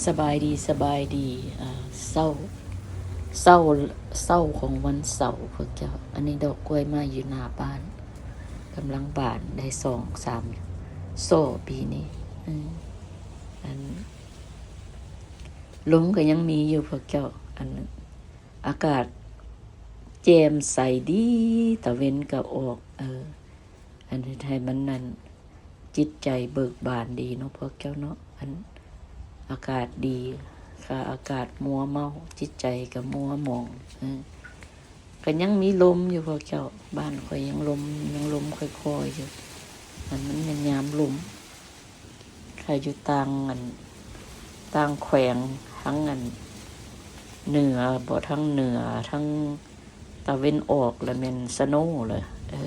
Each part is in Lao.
ສະບາຍດີ ສະບາຍດີ ເອີ ເຊົ້າ ເຊົ້າ ເຊົ້າຂອງວັນເສົາພວກເຈົ້າ. ອັນນີ້ດອກກ້ວຍໄມ້ຢູ່ໜ້າບ້ານ ກຳລັງບານໄດ້ສອງສາມໂຊປີນີ້. ເອີ ອັນ ລົມກໍຍັງມີຢູ່ພວກເຈົ້າ. ອັນ ອາກາດແຈ່ມໃສດີ ຕາເວັນກໍອອກ. ເອີ ອັນເຮັດໃຫ້ມັນນັ້ນ ຈິດໃຈເບີກບານດີເນາະພວກເຈົ້າເນາະ. ອັນ ອາກາດດີ ຄ່າອາກາດມົວເມົາ ຈິດໃຈກໍມົວໝອງ. ເອີ ກໍຍັງມີລົມຢູ່ພວກເຈົ້າ. ບ້ານຂ້ອຍຍັງລົມ ຍັງລົມຄ່ອຍໆຢູ່. ອັນ ມັນແມ່ນຍາມລົມ. ຂ້ອຍຢູ່ຕ່າງ ອັນ ຕ່າງແຂວງ ທາງ ອັນ ເໜືອບໍ ທາງເໜືອ ທາງຕາເວັນອອກລະແມ່ນສະໂນເລີຍ. ເອີ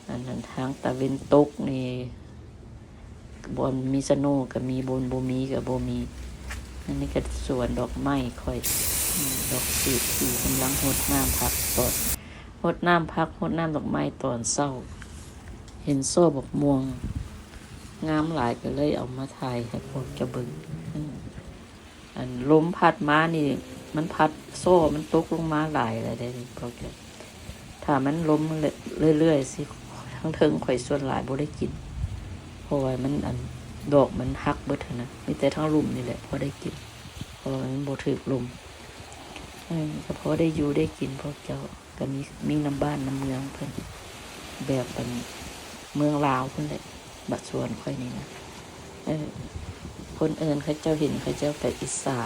ອັນນັ້ນ ທາງຕາເວັນຕົກນີ້ ບ່ອນມີສະໂນກໍມີ ບ່ອນບໍ່ມີກໍບໍ່ມີ. ອັນນີ້ກໍສວນດອກໄມ້ຂ້ອຍ ອືມ ດອກເສດສີ ກຳລັງຫົດນ້ຳຜັກຕອນ ຫົດນ້ຳຜັກ ຫົດນ້ຳດອກໄມ້ຕອນເຊົ້າ. ເຫັນສໍບັກມ່ວງງາມຫຼາຍ ກໍເລີຍເອົາມາຖ່າຍໃຫ້ພວກເຈົ້າເບິ່ງ. ອືມ ອັນລົມພັດມານີ້ ມັນພັດ ສໍມັນຕົກລົງມາຫຼາຍແລ້ວເດ້ພວກເຈົ້າ. ຖ້າມັນລົມເລື້ອຍໆ ຊິ ທາງເທິງຂ້ອຍສ່ວນຫຼາຍບໍ່ໄດ້ກິນ ເພາະວ່າມັນ ອັນ ດອກມັນຫັກເບິດຫັ້ນນະ. ມີແຕ່ທາງລຸ່ມນີ້ແຫຼະພໍໄດ້ກິນ ເພາະວ່າມັນບໍ່ຖືກລົມ. ເອີ ກໍພໍໄດ້ຢູ່ໄດ້ກິນພວກເຈົ້າ. ກໍມີ ມີນຳບ້ານນຳເມືອງເພິ່ນ ແບບອັນເມືອງລາວພຸ້ນແຫຼະ ບາດສວນຂ້ອຍນີ້ນະ. ເອີ ຄົນອື່ນເຂົາເຈົ້າເຫັນ ເຂົາເຈົ້າກໍອິດສາ.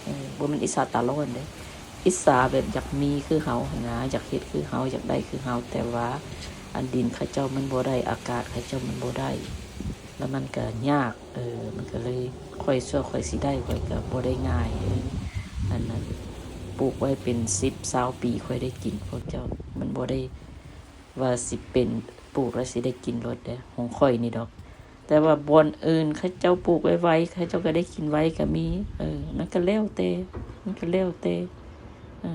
ເອີ ບໍ່ແມ່ນອິດສາຕາຮ້ອນເດ້ ອິດສາແບບຢາກມີຄືເຮົາຫັ້ນນະ ຢາກເຮັດຄືເຮົາ ຢາກໄດ້ຄືເຮົາ. ແຕ່ວ່າອັນດິນເຂົາເຈົ້າມັນບໍ່ໄດ້ ອາກາດເຂົາເຈົ້າມັນບໍ່ໄດ້ ແລ້ວມັນກໍຍາກ. ເອີ ມັນກໍເລີຍ ຂ້ອຍ ຊົ່ວຂ້ອຍຊິໄດ້ ຂ້ອຍກໍບໍ່ໄດ້ງ່າຍ. ເອີ ອັນນັ້ນ ປູກໄວ້ເປັນສິບຊາວປີ ຂ້ອຍໄດ້ກິນພວກເຈົ້າ. ມັນບໍ່ໄດ້ວ່າຊິເປັນ ປູກແລ້ວຊິໄດ້ກິນໂລດເດ້ ຂອງຂ້ອຍນີ້ດອກ. ແຕ່ວ່າບ່ອນອື່ນເຂົາເຈົ້າປູກໄວໆ ເຂົາເຈົ້າກໍໄດ້ກິນໄວກໍມີ. ເອີ ມັນກໍແລ້ວແຕ່ ມັນກໍແລ້ວແຕ່ ເອີ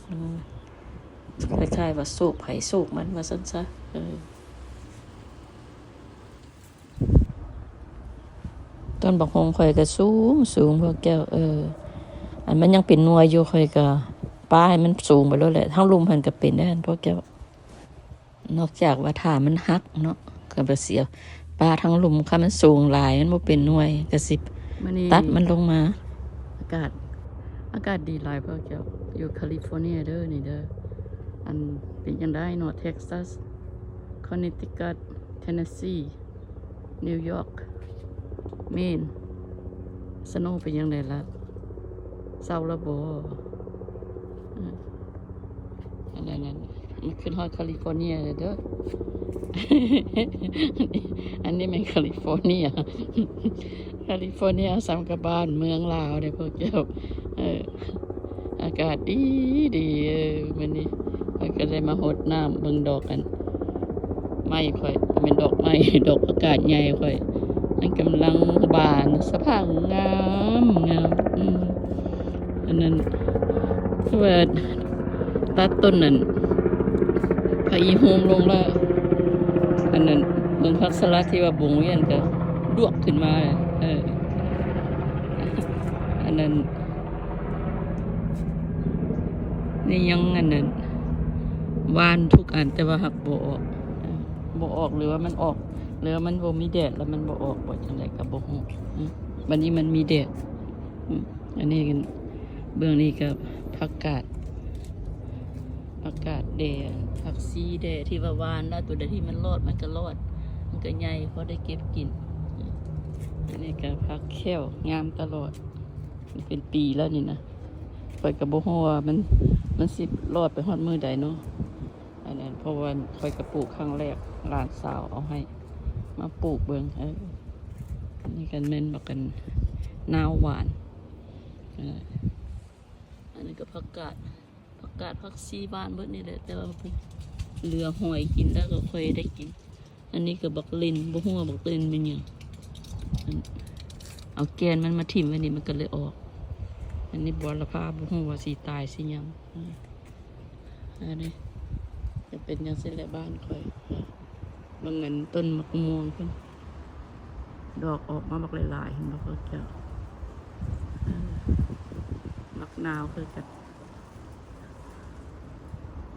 ອືມ ຄ້າຍໆວ່າໂຊກໃຜໂຊກມັນວ່າຊັ້ນຊະ. ເອີ ຕົ້ນບັກຫົງຂ້ອຍກໍສູງໆ ພວກເຈົ້າ. ເອີ ອັນມັນຍັງເປັນໜ່ວຍຢູ່ ຂ້ອຍກໍປະໃຫ້ມັນສູງໄປໂລດແຫຼະ. ທາງລຸ່ມຫັ້ນກໍເປັນໄດ້ຫັ້ນພວກເຈົ້າ. ນອກຈາກວ່າຖ້າມັນຫັກເນາະ ກໍແບບຊິປະທາງລຸ່ມ ຄັນມັນສູງຫຼາຍ ມັນບໍ່ເປັນໜ່ວຍ ກໍຊິຕັດມັນລົງມາ. ອາກາດ ອາກາດດີຫຼາຍພວກເຈົ້າ ຢູ່ຄາລິຟໍເນຍເດີນີ້ເດີ. ອັນເປັນຈັ່ງໃດເນາະ ເທັກຊັສ ຄອນເນັດທິຄັດ ເທັນເນັດຊີ ນິວຢອກ ເມນ ສະໂນເປັນຈັ່ງໃດລະ ເຊົາລະບໍ່? ອືມ ອັນນັ້ນ ມັນຂຶ້ນຮອດຄາລິຟໍເນຍແລ້ວເດີ. ອັນນີ້ແມ່ນຄາລິຟໍເນຍ ຄາລິຟໍເນຍສ່ຳກັບບ້ານເມືອງລາວເດ້ພວກເຈົ້າ. ເອີ ອາກາດດີດີ ເອີ ມື້ນີ້ຂ້ອຍກໍໄດ້ມາຫົດນ້ຳເບິ່ງດອກ ອັນ ໄມ້ຂ້ອຍ ແມ່ນດອກໄມ້ ດອກຜັກກາດໃຫຍ່ຂ້ອຍ ມັນກຳລັງບານສະພາບງາມ ງາມ. ອືມ ອັນນັ້ນ ຄືວ່າຕັດຕົ້ນນັ້ນ ພະອີໂຮມລົງແລ້ວ ອັນນັ້ນ ເບິ່ງຜັກສະຫຼັດທີ່ວ່າບົງວຽນກໍດວກຂຶ້ນມາ. ເອີ ອັນນັ້ນ ນີ້ຍັງອັນນັ້ນ ຫວ່ານທຸກອັນ ແຕ່ວ່າຫາກບໍ່ອອກ ເອີ ບໍ່ອອກ ຫຼືວ່າມັນອອກ ຫຼືວ່າມັນບໍ່ມີແດດ ແລ້ວມັນບໍ່ອອກບໍ ຈັ່ງໃດກໍບໍ່ຮູ້. ອືມ ບັດນີ້ມັນມີແດດ. ອືມ ອັນນີ້ ເບື້ອງນີ້ກໍຜັກກາດ ຜັກກາດແດ່ ຜັກຊີແດ່ ທີ່ວ່າຫວ່ານແລ້ວ ຕົວໃດທີ່ມັນລອດ ມັນກໍລອດ ມັນກໍໃຫຍ່ ພໍໄດ້ເກັບກິນ. ອັນນີ້ກໍຜັກແຂ້ວ ງາມຕະຫຼອດ ເປັນປີແລ້ວນີ້ນະ. ຂ້ອຍກໍບໍ່ຮູ້ວ່າມັນ ມັນຊິລອດໄປຮອດມື້ໃດເນາະ ອັນນັ້ນ ເພາະວ່າຂ້ອຍກໍປູກຄັ້ງແລກ ຫຼານສາວເອົາໃຫ້ມາປູກເບິ່ງ. ເອີ ອັນນີ້ກໍແມ່ນບັກ ອັນ ນາວຫວານ. ເອີ ອັນນີ້ກໍຜັກກາດ ຜັກກາດ ຜັກຊີ ຫວ່ານເບິດນີ້ແຫຼະ ແຕ່ວ່າເຫຼືອຫອຍກິນແລ້ວກໍຄ່ອຍໄດ້ກິນ. ອັນນີ້ກໍບັກເລັ່ນ ບໍ່ຮູ້ວ່າບັກເລັ່ນແມ່ນຫຍັງ ອັນ ເອົາແກ່ນມັນມາຖິ້ມໄວ້ນີ້ ມັນກໍເລີຍອອກ. ອັນນີ້ບົວລະພາ ບໍ່ຮູ້ວ່າຊິຕາຍຊິຫຍັງ. ອັນນີ້ຈະເປັນຈັ່ງຊີ້ແຫຼະບ້ານຂ້ອຍ. ເບິ່ງອັນຕົ້ນໝາກມ່ວງພຸ້ນ ດອກອອກມາບັກຫຼາຍໆ ເຫັນບໍ່ພວກເຈົ້າ? ເອີ ໝາກນາວຄືກັນ.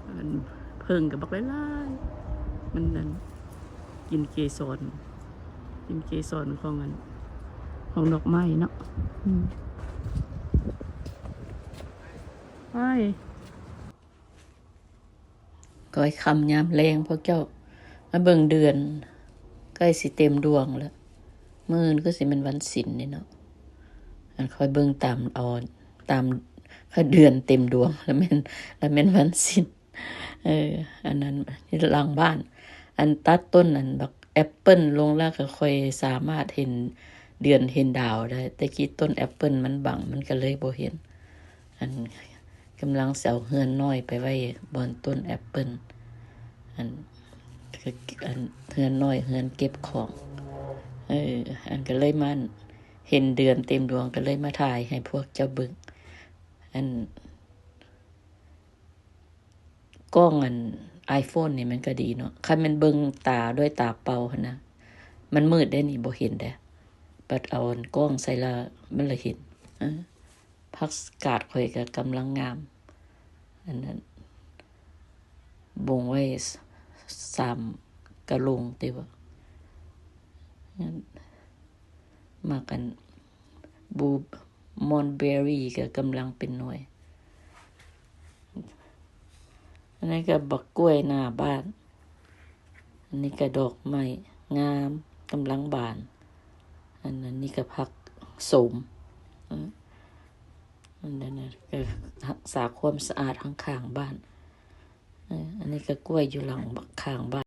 ອັນເຜິ້ງກໍບັກຫຼາຍໆ ມັນນັ້ນ ກິນເກສອນ ກິນເກສອນຂອງອັນ ຂອງດອກໄມ້ເນາະ. ອືມ ໄປ ຄ່ອຍຄ່ຳຍາມແລງ ພວກເຈົ້າມາເບິ່ງເດືອນ ໃກ້ຊິເຕັມດວງແລ້ວ. ມື້ອື່ນຄືຊິແມ່ນວັນສິນນີ້ເນາະ. ອັນຂ້ອຍເບິ່ງຕາມ ເອົາ ຕາມ ຄ່ອຍເດືອນເຕັມດວງ ລະແມ່ນ ລະແມ່ນວັນສິນ. ເອີ ອັນນັ້ນ ຫຼັງບ້ານ ອັນຕັດຕົ້ນ ອັນບັກແອັບເປິ້ນລົງແລ້ວ ກໍຄ່ອຍສາມາດເຫັນເດືອນເຫັນດາວໄດ້. ແຕ່ກີ້ຕົ້ນແອັບເປິ້ນມັນບັງ ມັນກໍເລີຍບໍ່ເຫັນ. ອັນ ກຳລັງຊິເອົາເຮືອນນ້ອຍໄປໄວ້ບ່ອນຕົ້ນແອັບເປິ້ນ ອັນ ອັນເຮືອນນ້ອຍ ເຮືອນເກັບຂອງ. ເອີ ອັນກໍເລີຍມາເຫັນເດືອນເຕັມດວງ ກໍເລີຍມາຖ່າຍໃຫ້ພວກເຈົ້າເບິ່ງ. ອັນ ກ້ອງອັນໄອໂຟນນີ້ມັນກໍດີເນາະ ຄັນແມ່ນເບິ່ງຕາດ້ວຍຕາເປົ່າຫັ້ນນະ ມັນມືດເດ້ນີ້ ບໍ່ເຫັນເດ້. ບັດເອົາອັນກ້ອງໃສ່ລະ ມັນລະເຫັນ. ເອີ ຜັກກາດຂ້ອຍກໍກຳລັງງາມ ອັນນັ້ນ ບົງໄວ້ສາມກະໂຫຼງຕິວ່າ. ໝາກອັນບລູມອນເບີຣີກໍກຳລັງເປັນໜ່ວຍ. ອັນນີ້ກໍບັກກ້ວຍໜ້າບ້ານ. ອັນນີ້ກໍດອກໄມ້ງາມ ກຳລັງບານ. ອັນ ອັນນີ້ກໍຜັກໂສມ. ເອີ ອັນນັ້ນນະ ກໍຮັກສາຄວາມສະອາດຂ້າງໆບ້ານ. ເອີ ອັນນີ້ກໍກ້ວຍຢູ່ຫຼັງຂ້າງບ້ານ.